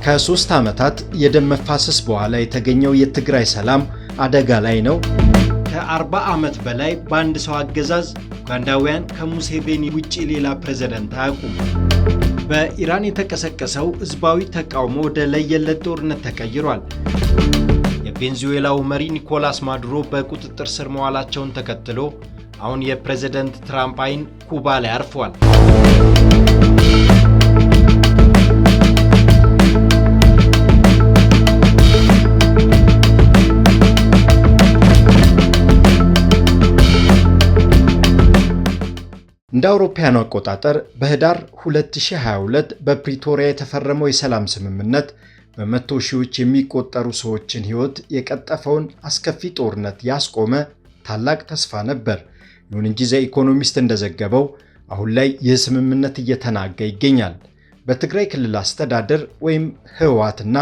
ከ3 ዓመታት የደም መፋሰስ በኋላ የተገኘው የትግራይ ሰላም አደጋ ላይ ነው። ከ40 ዓመት በላይ በአንድ ሰው አገዛዝ ኡጋንዳውያን ከሙሴቬኒ ውጪ ሌላ ፕሬዝደንት አያውቁም። በኢራን የተቀሰቀሰው ህዝባዊ ተቃውሞ ወደ ለየለት ጦርነት ተቀይሯል። የቬንዙዌላው መሪ ኒኮላስ ማዱሮ በቁጥጥር ስር መዋላቸውን ተከትሎ አሁን የፕሬዝደንት ትራምፕ አይን ኩባ ላይ አርፏል። እንደ አውሮፓውያኑ አቆጣጠር በህዳር 2022 በፕሪቶሪያ የተፈረመው የሰላም ስምምነት በመቶ ሺዎች የሚቆጠሩ ሰዎችን ሕይወት የቀጠፈውን አስከፊ ጦርነት ያስቆመ ታላቅ ተስፋ ነበር። ይሁን እንጂ ዘ ኢኮኖሚስት እንደዘገበው አሁን ላይ ይህ ስምምነት እየተናጋ ይገኛል። በትግራይ ክልል አስተዳደር ወይም ህወሓትና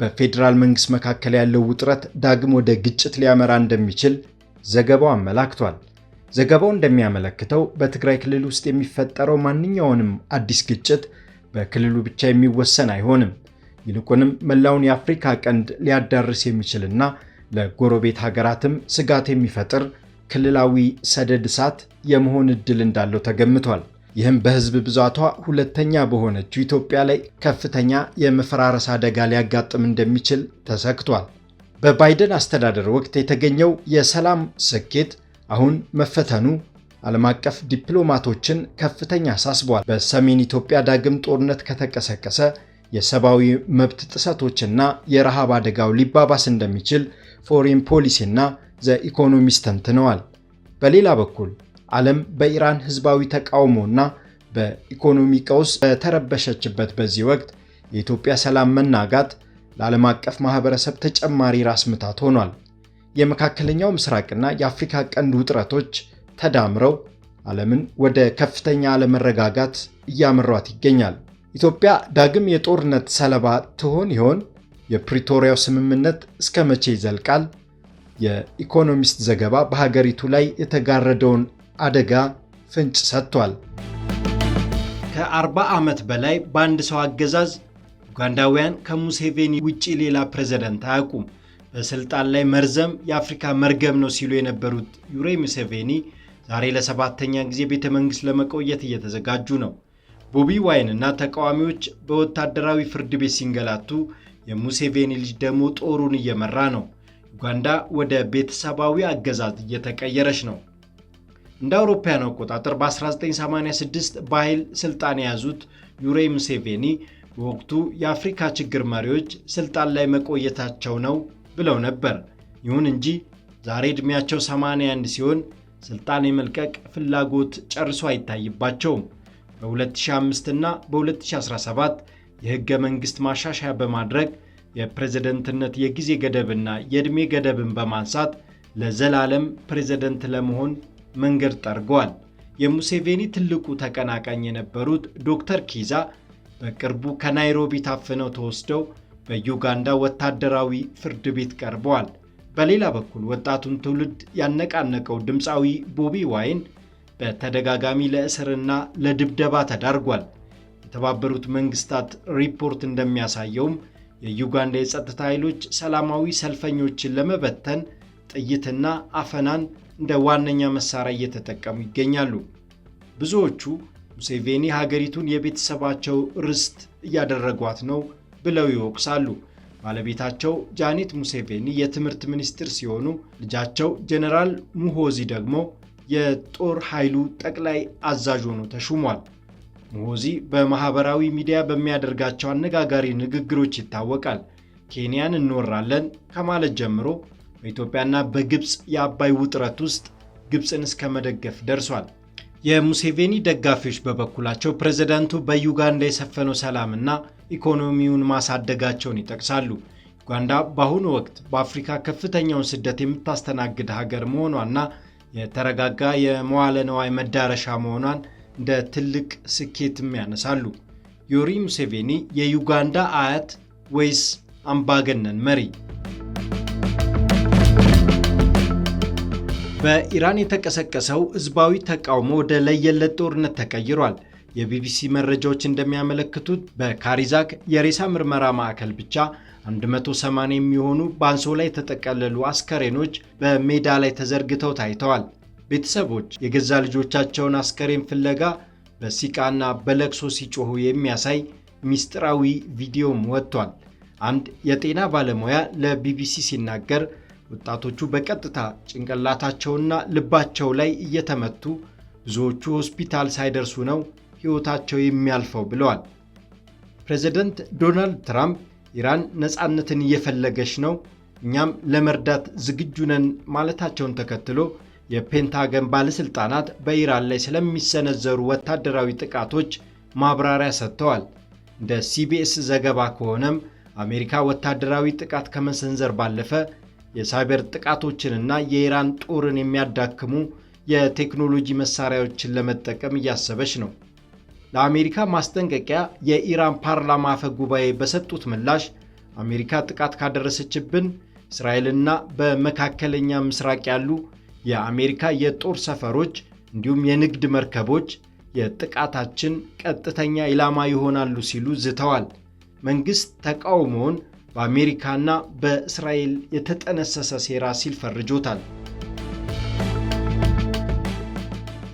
በፌዴራል መንግስት መካከል ያለው ውጥረት ዳግም ወደ ግጭት ሊያመራ እንደሚችል ዘገባው አመላክቷል። ዘገባው እንደሚያመለክተው በትግራይ ክልል ውስጥ የሚፈጠረው ማንኛውንም አዲስ ግጭት በክልሉ ብቻ የሚወሰን አይሆንም። ይልቁንም መላውን የአፍሪካ ቀንድ ሊያዳርስ የሚችልና ለጎረቤት ሀገራትም ስጋት የሚፈጥር ክልላዊ ሰደድ እሳት የመሆን ዕድል እንዳለው ተገምቷል። ይህም በህዝብ ብዛቷ ሁለተኛ በሆነችው ኢትዮጵያ ላይ ከፍተኛ የመፈራረስ አደጋ ሊያጋጥም እንደሚችል ተሰግቷል። በባይደን አስተዳደር ወቅት የተገኘው የሰላም ስኬት አሁን መፈተኑ ዓለም አቀፍ ዲፕሎማቶችን ከፍተኛ አሳስቧል። በሰሜን ኢትዮጵያ ዳግም ጦርነት ከተቀሰቀሰ የሰብአዊ መብት ጥሰቶችና የረሃብ አደጋው ሊባባስ እንደሚችል ፎሪን ፖሊሲና ዘ ኢኮኖሚስት ተንትነዋል። በሌላ በኩል ዓለም በኢራን ህዝባዊ ተቃውሞና በኢኮኖሚ ቀውስ በተረበሸችበት በዚህ ወቅት የኢትዮጵያ ሰላም መናጋት ለዓለም አቀፍ ማህበረሰብ ተጨማሪ ራስ ምታት ሆኗል። የመካከለኛው ምስራቅና የአፍሪካ ቀንድ ውጥረቶች ተዳምረው ዓለምን ወደ ከፍተኛ አለመረጋጋት እያመሯት ይገኛል። ኢትዮጵያ ዳግም የጦርነት ሰለባ ትሆን ይሆን? የፕሪቶሪያው ስምምነት እስከ መቼ ይዘልቃል? የኢኮኖሚስት ዘገባ በሀገሪቱ ላይ የተጋረደውን አደጋ ፍንጭ ሰጥቷል። ከ40 ዓመት በላይ በአንድ ሰው አገዛዝ ኡጋንዳውያን ከሙሴቬኒ ውጪ ሌላ ፕሬዝደንት አያውቁም። በስልጣን ላይ መርዘም የአፍሪካ መርገም ነው ሲሉ የነበሩት ዩዌሪ ሙሴቬኒ ዛሬ ለሰባተኛ ጊዜ ቤተ መንግሥት ለመቆየት እየተዘጋጁ ነው። ቦቢ ዋይን እና ተቃዋሚዎች በወታደራዊ ፍርድ ቤት ሲንገላቱ፣ የሙሴቬኒ ልጅ ደግሞ ጦሩን እየመራ ነው። ኡጋንዳ ወደ ቤተሰባዊ አገዛዝ እየተቀየረች ነው። እንደ አውሮፓውያኑ አቆጣጠር በ1986 በኃይል ስልጣን የያዙት ዩዌሪ ሙሴቬኒ በወቅቱ የአፍሪካ ችግር መሪዎች ስልጣን ላይ መቆየታቸው ነው ብለው ነበር። ይሁን እንጂ ዛሬ ዕድሜያቸው 81 ሲሆን ስልጣን የመልቀቅ ፍላጎት ጨርሶ አይታይባቸውም። በ2005 እና በ2017 የሕገ መንግሥት ማሻሻያ በማድረግ የፕሬዝደንትነት የጊዜ ገደብና የዕድሜ ገደብን በማንሳት ለዘላለም ፕሬዝደንት ለመሆን መንገድ ጠርገዋል። የሙሴቬኒ ትልቁ ተቀናቃኝ የነበሩት ዶክተር ኪዛ በቅርቡ ከናይሮቢ ታፍነው ተወስደው በዩጋንዳ ወታደራዊ ፍርድ ቤት ቀርበዋል። በሌላ በኩል ወጣቱን ትውልድ ያነቃነቀው ድምፃዊ ቦቢ ዋይን በተደጋጋሚ ለእስርና ለድብደባ ተዳርጓል። የተባበሩት መንግስታት ሪፖርት እንደሚያሳየውም የዩጋንዳ የጸጥታ ኃይሎች ሰላማዊ ሰልፈኞችን ለመበተን ጥይትና አፈናን እንደ ዋነኛ መሳሪያ እየተጠቀሙ ይገኛሉ። ብዙዎቹ ሙሴቬኒ ሀገሪቱን የቤተሰባቸው ርስት እያደረጓት ነው ብለው ይወቅሳሉ። ባለቤታቸው ጃኔት ሙሴቬኒ የትምህርት ሚኒስትር ሲሆኑ ልጃቸው ጀነራል ሙሆዚ ደግሞ የጦር ኃይሉ ጠቅላይ አዛዥ ሆኖ ተሹሟል። ሙሆዚ በማህበራዊ ሚዲያ በሚያደርጋቸው አነጋጋሪ ንግግሮች ይታወቃል። ኬንያን እንወራለን ከማለት ጀምሮ በኢትዮጵያና በግብፅ የአባይ ውጥረት ውስጥ ግብፅን እስከ መደገፍ ደርሷል። የሙሴቬኒ ደጋፊዎች በበኩላቸው ፕሬዝዳንቱ በዩጋንዳ የሰፈነው ሰላምና ኢኮኖሚውን ማሳደጋቸውን ይጠቅሳሉ። ዩጋንዳ በአሁኑ ወቅት በአፍሪካ ከፍተኛውን ስደት የምታስተናግድ ሀገር መሆኗና የተረጋጋ የመዋለ ነዋይ መዳረሻ መሆኗን እንደ ትልቅ ስኬትም ያነሳሉ። ዮሪ ሙሴቬኒ የዩጋንዳ አያት ወይስ አምባገነን መሪ? በኢራን የተቀሰቀሰው ህዝባዊ ተቃውሞ ወደ ለየለት ጦርነት ተቀይሯል። የቢቢሲ መረጃዎች እንደሚያመለክቱት በካሪዛክ የሬሳ ምርመራ ማዕከል ብቻ 180 የሚሆኑ በአንሶላ የተጠቀለሉ አስከሬኖች በሜዳ ላይ ተዘርግተው ታይተዋል። ቤተሰቦች የገዛ ልጆቻቸውን አስከሬን ፍለጋ በሲቃና በለቅሶ ሲጮሁ የሚያሳይ ሚስጥራዊ ቪዲዮም ወጥቷል። አንድ የጤና ባለሙያ ለቢቢሲ ሲናገር ወጣቶቹ በቀጥታ ጭንቅላታቸውና ልባቸው ላይ እየተመቱ ብዙዎቹ ሆስፒታል ሳይደርሱ ነው ሕይወታቸው የሚያልፈው ብለዋል። ፕሬዚደንት ዶናልድ ትራምፕ ኢራን ነፃነትን እየፈለገች ነው፣ እኛም ለመርዳት ዝግጁ ነን ማለታቸውን ተከትሎ የፔንታገን ባለሥልጣናት በኢራን ላይ ስለሚሰነዘሩ ወታደራዊ ጥቃቶች ማብራሪያ ሰጥተዋል። እንደ ሲቢኤስ ዘገባ ከሆነም አሜሪካ ወታደራዊ ጥቃት ከመሰንዘር ባለፈ የሳይበር ጥቃቶችንና የኢራን ጦርን የሚያዳክሙ የቴክኖሎጂ መሳሪያዎችን ለመጠቀም እያሰበች ነው። ለአሜሪካ ማስጠንቀቂያ የኢራን ፓርላማ አፈ ጉባኤ በሰጡት ምላሽ አሜሪካ ጥቃት ካደረሰችብን እስራኤልና በመካከለኛ ምስራቅ ያሉ የአሜሪካ የጦር ሰፈሮች እንዲሁም የንግድ መርከቦች የጥቃታችን ቀጥተኛ ኢላማ ይሆናሉ ሲሉ ዝተዋል። መንግሥት ተቃውሞውን በአሜሪካና በእስራኤል የተጠነሰሰ ሴራ ሲል ፈርጆታል።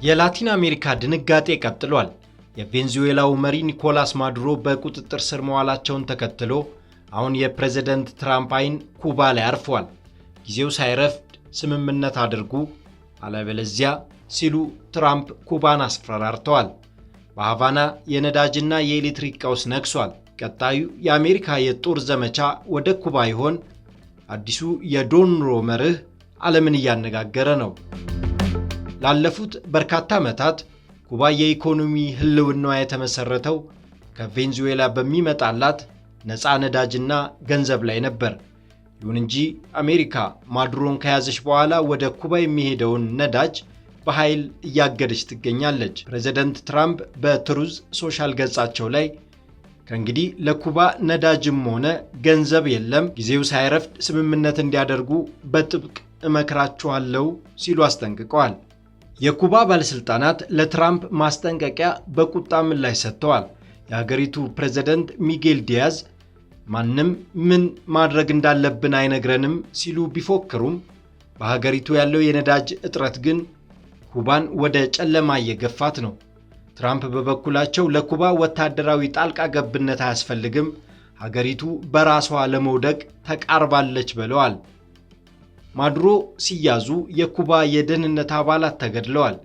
የላቲን አሜሪካ ድንጋጤ ቀጥሏል። የቬንዙዌላው መሪ ኒኮላስ ማዱሮ በቁጥጥር ስር መዋላቸውን ተከትሎ አሁን የፕሬዝደንት ትራምፕ አይን ኩባ ላይ አርፏል። ጊዜው ሳይረፍድ ስምምነት አድርጉ አለበለዚያ ሲሉ ትራምፕ ኩባን አስፈራርተዋል። በሃቫና የነዳጅና የኤሌክትሪክ ቀውስ ነግሷል። ቀጣዩ የአሜሪካ የጦር ዘመቻ ወደ ኩባ ይሆን? አዲሱ የዶንሮ መርህ ዓለምን እያነጋገረ ነው። ላለፉት በርካታ ዓመታት ኩባ የኢኮኖሚ ሕልውናዋ የተመሰረተው ከቬንዙዌላ በሚመጣላት ነፃ ነዳጅና ገንዘብ ላይ ነበር። ይሁን እንጂ አሜሪካ ማዱሮን ከያዘች በኋላ ወደ ኩባ የሚሄደውን ነዳጅ በኃይል እያገደች ትገኛለች። ፕሬዚደንት ትራምፕ በትሩዝ ሶሻል ገጻቸው ላይ ከእንግዲህ ለኩባ ነዳጅም ሆነ ገንዘብ የለም፣ ጊዜው ሳይረፍድ ስምምነት እንዲያደርጉ በጥብቅ እመክራችኋለሁ ሲሉ አስጠንቅቀዋል። የኩባ ባለሥልጣናት ለትራምፕ ማስጠንቀቂያ በቁጣ ምላሽ ሰጥተዋል። የሀገሪቱ ፕሬዚደንት ሚጌል ዲያዝ ማንም ምን ማድረግ እንዳለብን አይነግረንም ሲሉ ቢፎክሩም በሀገሪቱ ያለው የነዳጅ እጥረት ግን ኩባን ወደ ጨለማ እየገፋት ነው። ትራምፕ በበኩላቸው ለኩባ ወታደራዊ ጣልቃ ገብነት አያስፈልግም፣ ሀገሪቱ በራሷ ለመውደቅ ተቃርባለች ብለዋል። ማዱሮ ሲያዙ የኩባ የደህንነት አባላት ተገድለዋል።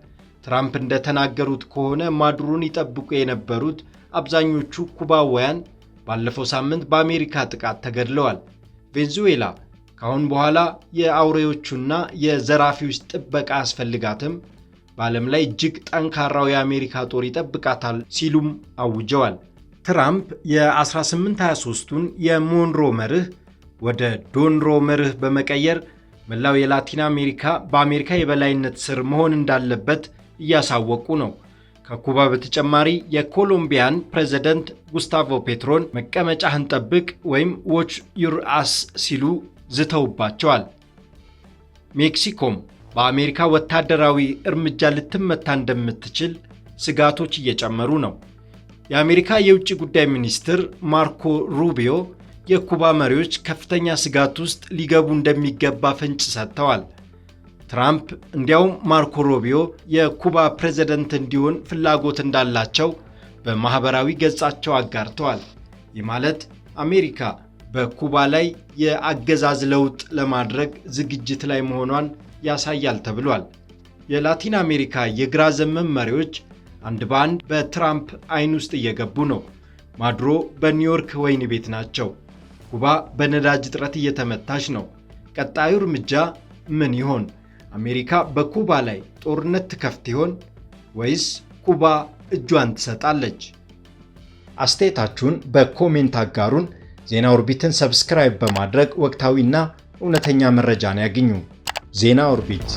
ትራምፕ እንደተናገሩት ከሆነ ማዱሮን ይጠብቁ የነበሩት አብዛኞቹ ኩባውያን ባለፈው ሳምንት በአሜሪካ ጥቃት ተገድለዋል። ቬንዙዌላ ከአሁን በኋላ የአውሬዎቹና የዘራፊዎች ጥበቃ አያስፈልጋትም፣ በዓለም ላይ እጅግ ጠንካራው የአሜሪካ ጦር ይጠብቃታል ሲሉም አውጀዋል። ትራምፕ የ1823ቱን የሞንሮ መርህ ወደ ዶንሮ መርህ በመቀየር መላው የላቲን አሜሪካ በአሜሪካ የበላይነት ስር መሆን እንዳለበት እያሳወቁ ነው። ከኩባ በተጨማሪ የኮሎምቢያን ፕሬዝደንት ጉስታቮ ፔትሮን መቀመጫህን ጠብቅ ወይም watch your ass ሲሉ ዝተውባቸዋል። ሜክሲኮም በአሜሪካ ወታደራዊ እርምጃ ልትመታ እንደምትችል ስጋቶች እየጨመሩ ነው። የአሜሪካ የውጭ ጉዳይ ሚኒስትር ማርኮ ሩቢዮ የኩባ መሪዎች ከፍተኛ ስጋት ውስጥ ሊገቡ እንደሚገባ ፍንጭ ሰጥተዋል። ትራምፕ እንዲያውም ማርኮ ሩቢዮ የኩባ ፕሬዝደንት እንዲሆን ፍላጎት እንዳላቸው በማኅበራዊ ገጻቸው አጋርተዋል። ይህ ማለት አሜሪካ በኩባ ላይ የአገዛዝ ለውጥ ለማድረግ ዝግጅት ላይ መሆኗን ያሳያል ተብሏል። የላቲን አሜሪካ የግራ ዘመም መሪዎች አንድ በአንድ በትራምፕ አይን ውስጥ እየገቡ ነው። ማዱሮ በኒውዮርክ ወህኒ ቤት ናቸው። ኩባ በነዳጅ እጥረት እየተመታች ነው። ቀጣዩ እርምጃ ምን ይሆን? አሜሪካ በኩባ ላይ ጦርነት ትከፍት ይሆን ወይስ ኩባ እጇን ትሰጣለች? አስተያየታችሁን በ comment አጋሩን። ዜና ኦርቢትን subscribe በማድረግ ወቅታዊና እውነተኛ መረጃን ያግኙ። ዜና ኦርቢት።